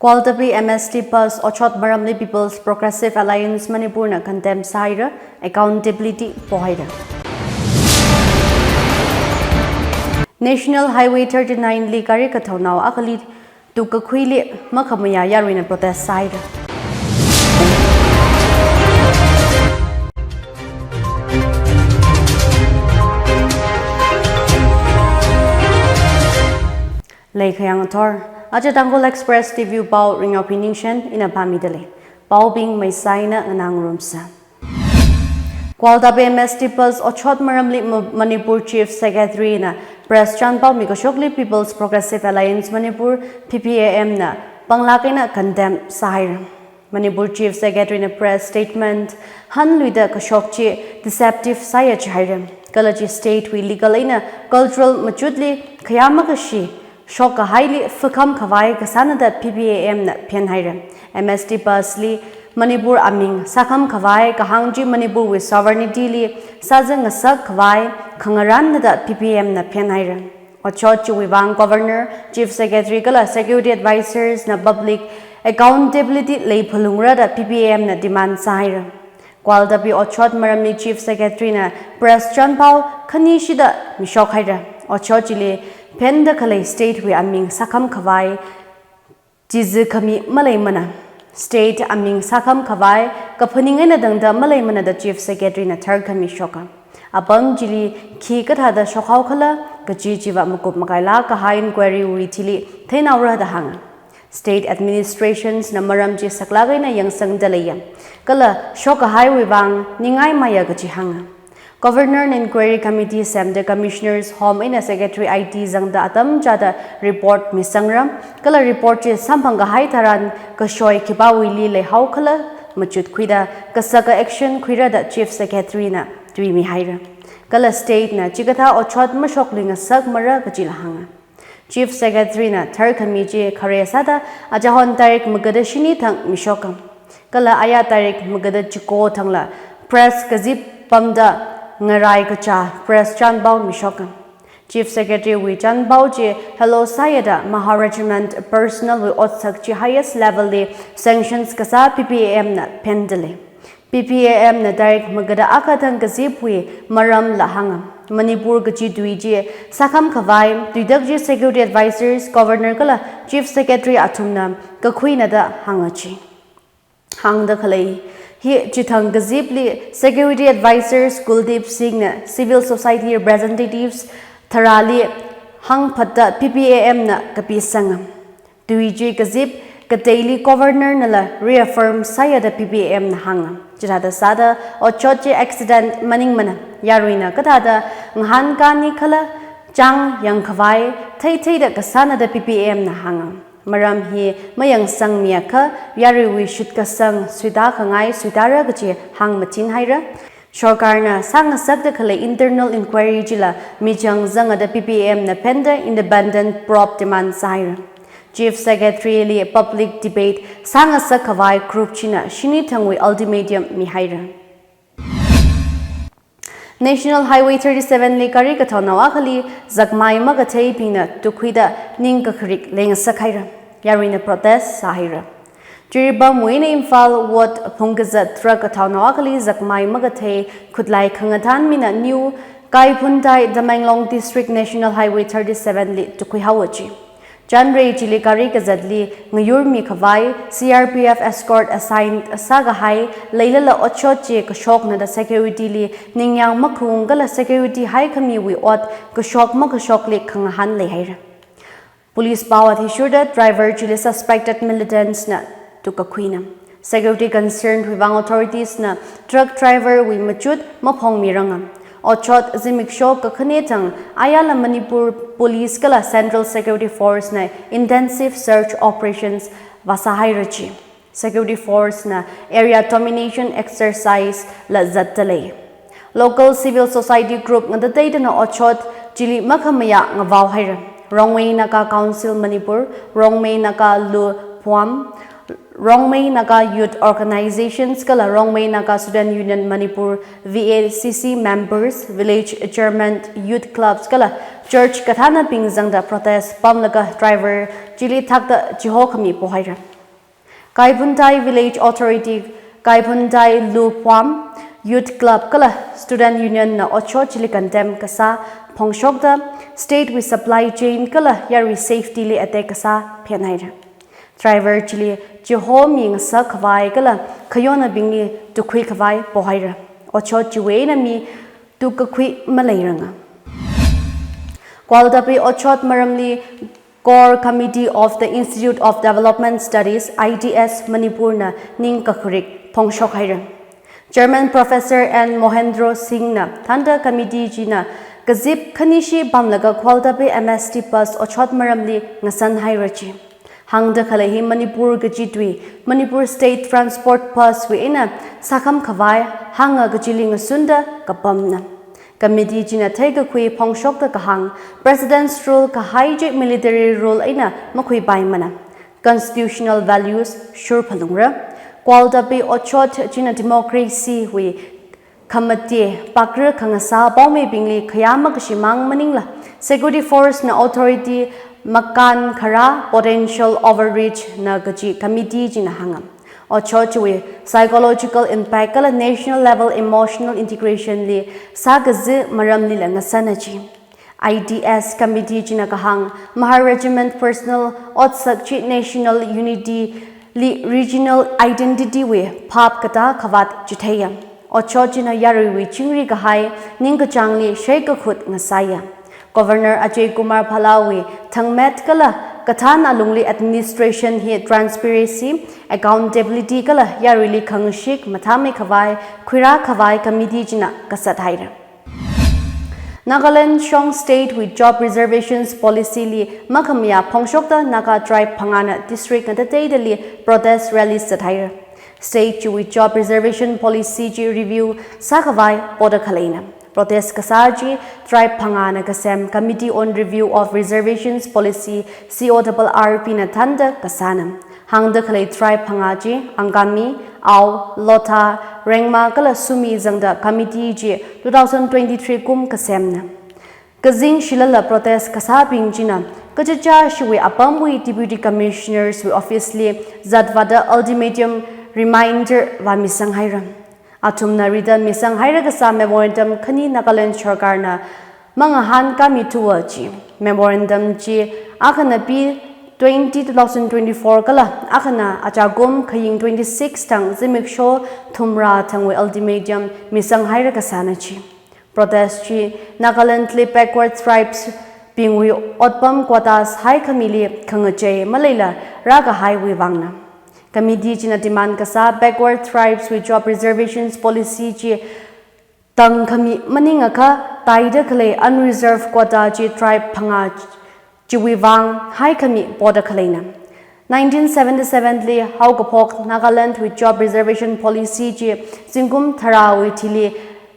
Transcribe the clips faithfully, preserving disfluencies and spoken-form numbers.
Gwaltabi M S T bus otshot maramli People's Progressive Alliance Manipur na condemn sāhaira, accountability pohaira. National Highway thirty-nine li gari kathaonao akhali tukkakhuili makhamayā yaruina protest sāhaira. Leikhayang athor, aja Tangkhul Express T V pao Ringyaophi Ningshen ina pāmidalei. Paobing maisai eina nganāngarumsa. Gwaltabi M S T bus otshot maramli Ma-, Manipur Chief Secretary na press chānpao mikashokli People's Progressive Alliance Manipur, P P A M na panglāk eina condemn sāhaira. Manipur Chief Secretary na press statement hanluida kashok chi deceptive sāya jihaira. Kala chi state wui legal eina cultural machutli khayā makashi shokkahaili fakham khavai kasāna da P P A M na phenhaira. M S T bus li Manipur aming sākham khavai kahāng chi Manipur wui sovereignty li sāzangasak khavai khangarānna da P P A M na phenhaira. Otshot chiwui vang Governor, Chief Secretary kala Security Advisors na public accountability leiphalungra da P P A M na demand sāhaira. Gwaltabi otshot maramli Chief Secretary na press chānpao khanishida mishokhaira. Otshot chili phenda khalei state wui aming sākham khavai chizi khami maleimana. State aming sākham khavai kaphaning eina tangda maleimana da Chief Secretary na tharkhami shoka. Apam chili khi kathāda shokhao khala kaji chiva makup makailāk kahai inquiry wui thili theinaora da hānga. State administrations na maram chi saklāk eina yangsangda leiya. Kala shokkahaiwui vang ningai maya kaji hānga. Governor na inquiry committee semda Commissioner's Home eina Secretary I T zangda atam chāda report misangra, kala report chi samphang kahai tharan kashoi khipāwuili leihao khala machut khuida kasaka action khuira da Chief Secretary na tui mihaira. Kala state na chikathā otshot mashokluingasakmara kajila hānga. Chief Secretary na tharkhami chi khare sāda achahon tarik magada shini thang mishoka. Kala aya tarik magada chiko thangla press kazip pamda ngarai kachā press chānpao mishoka. Chief Secretary wui chānpao chi hello sāya da Mahar Regiment personnel wui otsak chi highest level li sanctions kasā P P A M na phendalei. P P A M na tarik magada akha thang kazipwui maramla hānga. Manipur kaji tui chi sākham khavai, tuitak chi Security Advisors, Governor kala Chief Secretary athumna kakhuina da hānga chi. Hāngda khalei hi chithang kazipli Security Advisors Kuldeep Singh na civil society representatives tharāli hāngphatda P P A M na kapisanga. Tui chi kazip kateili Governor nala reaffirm sāya da P P A M na hānga. Chithāda sāda otshot chi accident maningmana, yaruina kathāda ngahānkani khala chang yangkhavai theitheida kasāna da P P A M na hānga. Maram hi mayangsangmiakha yaruiwui shitkasang suitākhangai suitāra kaji hāngmachinhaira. Sorkarna sāngasakda khalei internal inquiry chila michang zanga da P P A M na phenda independent probe demand sāhaira. Chief Secretary li public debate sāngasak khavai group china shini thangwui ultimatum mihaira. National Highway thirty-seven li gari kathaonao akhali zakmai makatheibingna tukkhuida ningkakharik leingasakhaira. Yaruina protest sāhaira. Jiribam wuina Imphal Ward phungkazat truck kathaonao akhali zakmai makathei khutlai khangathān mina New Kaiphundai Tamenglong District National Highway thirty-seven li tukkhuihaowa chi. Chanrei chili gari kazatli ngayurmi khavai C R P F escort assign sākahai leilala otshot chi kashokna da security li ningyāng makhung kala security haikhamiwui ot kashok makashokli khangahān leihaira. Police pao athishurda driver chili suspected militants na tukkakhuina. Security concern wui vang authorities na truck driver wui machut maphongmiranga. Otshot zimiksho kakhane thang ayala Manipur Police kala Central Security Force na intensive search operations vāsāhaira chi. Security Force na area domination exercise la zatdalei. Local civil society group ngatateidana otshot chili makhamayā ngavaohaira. Rongmei Naga Council Manipur, Rongmei Naga Lu Phuam, Rongmei Naga Youth Organizations kala Rongmei Naga Student Union Manipur, V A C C members, village chairman, youth clubs kala church kathānabing zangda protest pamlaga driver chili thakta chihokhami pohaira. Kaiphundai Village Authority, Kaiphundai Lupwam Youth Club kala Student Union na otshot chili condemn kasā phongshokta state wui supply chain kala yarui safety li attack kasā phenhaira. Driver chili chiho mi ngasak khavai kala khayonnaobingli tukhui khavai pohaira. Otshot chiwui eina mi tukkakhui maleiranga. Gwaltabi otshot maramli Core Committee of the Institute of Development Studies, I D S Manipur na ningkakhurik phongshok haira. Chairman Professor N Mohendro Singh na thānda committee china kazip khanishi pamlaga Gwaltabi M S T bus otshot maramli ngasan haira chi. Hāngda khalei hi Manipur kaji tui, Manipur State Transport Bus wui eina sākham khavai hānga kajili ngasunda kapamna. Committee china theikakhui phongshokta kahāng, President's Rule kahai chi military rule eina makhuipaimana. Constitutional values shurphalungra. Gwaltabi otshot china democracy wui khamate pakra khangasā paomeibingli khayā makashimang maningla, security force na authority makānkharā potential overreach na kaji committee china hānga. Otshot chiwui psychological impact kala national level emotional integration li sākazi maramlila ngasana chi. I D S committee china kahāng, Mahar Regiment personnel otsak chi national unity li regional identity wui phap katā khavāt chitheiya. Otshot china yaruiwui chingri kahai ningkachāngli sheikakhut ngasaiya. Governor Ajay Kumar Bhalla wui thangmet kala kathān alungli administration hi transparency, accountability kala yaruili khangashik mathāmei khavai khuirā khavai committee china kasat haira. Nagaland shong state wui job reservations policy li makhamayā phongshokta Naga tribe phangāna district ngatateidali protest rally sat haira. State chiwui job reservation policy chi review sākhavai poda khaleina. Protest kasā chi tribe phangāna kasem Committee on Review of Reservations Policy, C O R R P na thānda kasāna. Hāngda khalei tribe phangā chi Angami, Ao, Lotha, Rengma kala Sumi zangda committee chi two thousand twenty-three kum kasemna. Kazing shilala protest kasābing china kachichā shiwui apamwui Deputy Commissioners wui office li zatvāda ultimatum reminder vāmisang haira. Athumna written misang haira kasā memorandum khani Nagaland sarkarna mangahānkāmi thuwa chi. Memorandum chi akhana P twenty two thousand twenty-four kala akhana achakum khaying twenty-six thang zimiksho thumrā thangwui ultimatum misang haira kasāna chi. Protest chi Nagaland li backward tribes bingwui otpam quotas haikhamili khangachei maleila rākahaiwui vangna. Committee china demand kasā backward tribes wui job reservations policy chi tangkhami maningakha taida khalei unreserved quota chi tribe phangā chiwui vang haikhami poda khaleina. Nineteen seventy-seven li haokaphok Nagaland wui job reservation policy chi zingkum tharāwui thili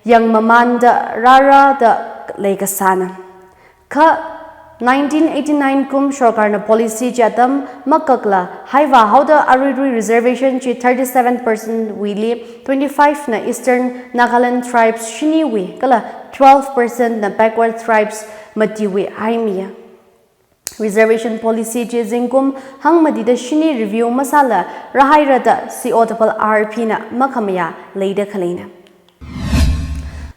yangmamānda rārāda leikasāna. Kha nineteen eighty-nine kum sarkarna policy chi atam makakla haivā haoda aruirui reservation chi thirty-seven percent wuili twenty-five na Eastern Nagaland tribes shiniwui kala twelve percent na backward tribes matiwui haimiya. Reservation policy chi zingkum hangmatida shini review masāla rāhairada C O R R P na makhamayā leida khaleina.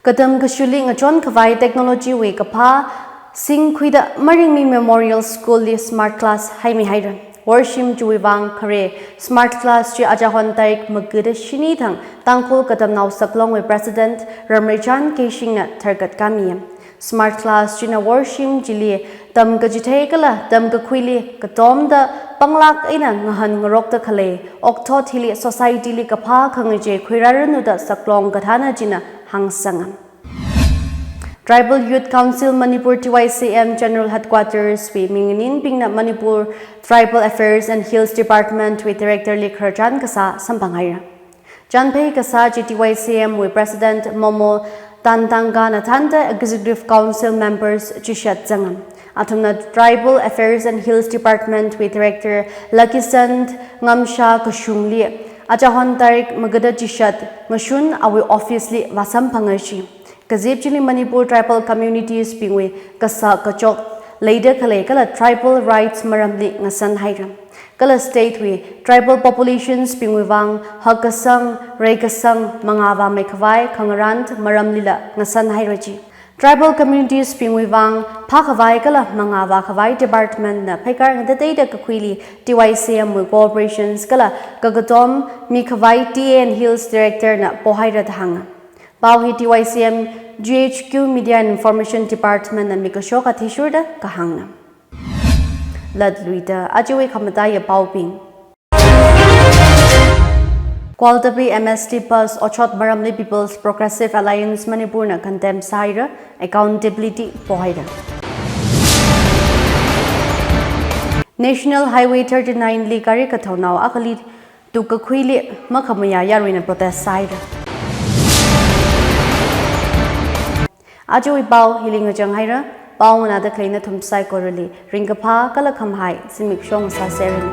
Katam kashuli ngachon khavai technology wui kaphā singkhuida Maringmi Memorial School li smart class haimi haira. Worshim chiwui vang khare smart class chi achahon tarik magada shini thang Tangkhul Katamnao Saklongwui President Ramreichan Keishing na tharkat kāmiya. Smart class china worshim chili tamkachithei kala tamkakhuili katomda panglāk eina ngahān ngarokta khalei okthot hili society li kaphā khangachei khuirāranuda saklong kathāna china hāngsanga. Tribal Youth Council Manipur T Y C M General Headquarters wui minganinbingna Manipur Tribal Affairs and Hills Department wui Director li khararchan kasā samphang haira. Chanphei kasā chi T Y C M wui President Momo Tantangka na thānda Executive Council members chishat zanga. Athumna Tribal Affairs and Hills Department wui Director Lucky Saint Ngamsha kashungli achahon tarik magada chishat ngashun awui office li vāsamphanga chi. Kazip chili Manipur tribal communities bingwui kasā kachok leida khalei kala tribal rights maramli ngasan haira. Kala state wui tribal populations bingwui vang hakkasang, reikasang mangāvā meikhavai khangarān maramlila ngasānhaira ji. Tribal communities bingwui vang phākhavai kala mangāvā khavai department na pheikar ngatateida kakhuili T Y C M wui cooperations kala kakatom mikhavai T A and Hills Director na pohaira da hānga. Pao hi T Y C M G H Q Media and Information Department na mikashok athishurda kahāngna. Latluida ajawui khamataiya paobing. Gwaltabi M S T bus otshot maramli People's Progressive Alliance Manipur na condemn sāhaira, accountability pohaira. National Highway thirty-nine li gari kathaonao akhali tukkakhuili makhamayā yaruina protest sāhaira. Ajawui pao hili ngachang haira, pao nganāda khalei nathum saikorali ringkaphā kala khamahai zimiksho sāseranu.